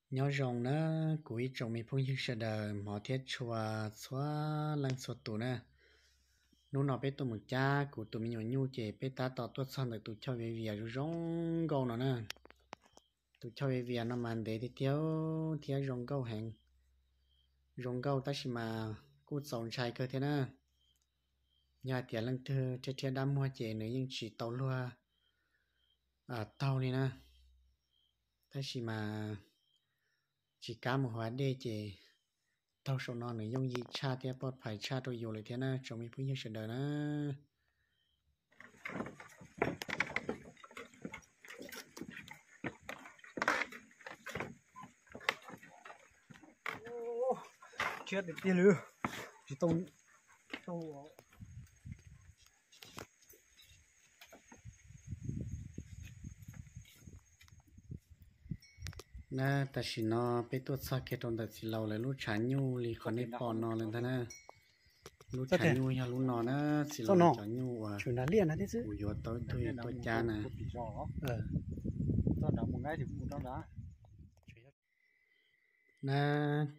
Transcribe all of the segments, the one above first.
Nyob zoo na, kuv ib tsoom me phooj ywg sawv daws hmov thiab tshua txhua leej txhua tus na. Hnub no peb tuaj mus cab kuv tus me nyuam nyuj ces peb tab tom tuaj txog ntawm tus choj viav vias zoo zoo nkauj no na. Tus choj viav vias no mas ntev tiag tiag thiab zoo nkauj heev. Zoo nkauj tab sis mas kuj txaus ntshai kawg thiab na. Yog hais tias leej twg rhiab rhiab dab muag ces nws yeej tsis tau luag taug li na. Tab sis mas tsis kam mus hauv dej ces taug saum no nws yooj yim tshaj thiab pov phais tshaj rau yus lawm thiab na tsoom me phooj ywg sawv daws na. Rhiab tiag tiag li, tsis tau. Na, tam sim no peb tuaj txog kiag rau ntawm txiv laus lawv lub tshav nyuj li qhov nej pom no lawm ntag na. Lub tshav nyuj yog lub no na, txiv laus cov nyuj uas kuv yuav tau ib tug tuaj cab na. Na,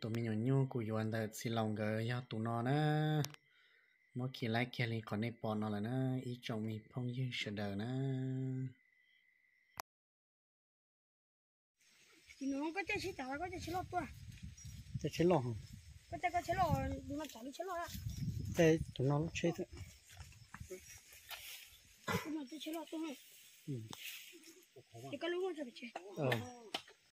tus me nyuam nyuj kuv yuav ntawm txiv laus nkawd yog tus no na. Muab khi laib kiag li qhov nej pom no lawm na, ib tsoom me phooj ywg sawv daws na. Caij tsheb loj, caij tus no lub tsheb, tsheb loj.